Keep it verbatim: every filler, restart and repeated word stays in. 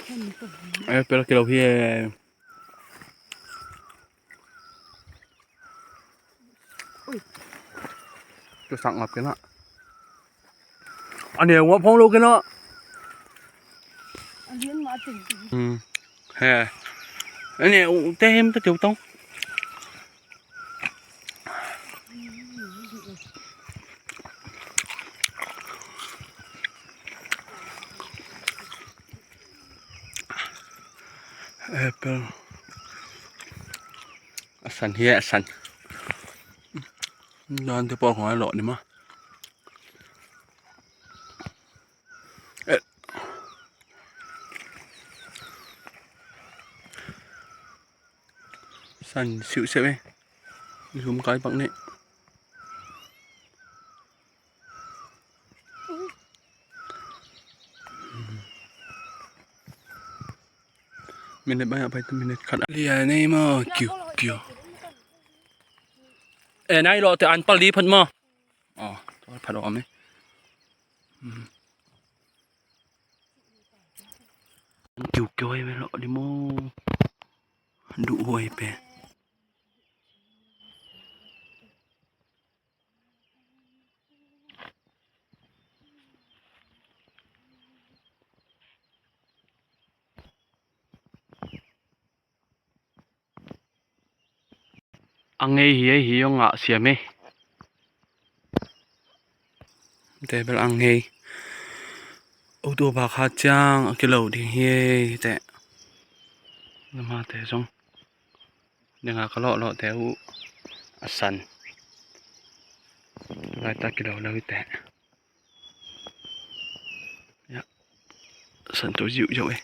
Apple kilo hi e. Tua sak ngap kei na. A neu ngap hong lo kei na. A lian mah a teng. Hmm. He. A neu te hem ta teu tong. Apple. A san hi a san. Dan te pawl khong a lawh ni ma. Eh. San siuhsiauh e. Zum kai bak ni. Minute bai a pai tu minute khat. Lia nei maw kiu kiu. E nai lo te an pal di phat maw. Aw, tua phat om e. Kiu kiu ai me lo di maw. Duh huai pen. A ngei hi ei hi, hong ngah siam ei. Te bel a ngei. Otu bak kha ciang a kilo ding hi ei teh. Namate zong. Denga ka lawhlawh te uh a san. Laita kilo lo hi teh. Ya. San to ziuh ziuh ei.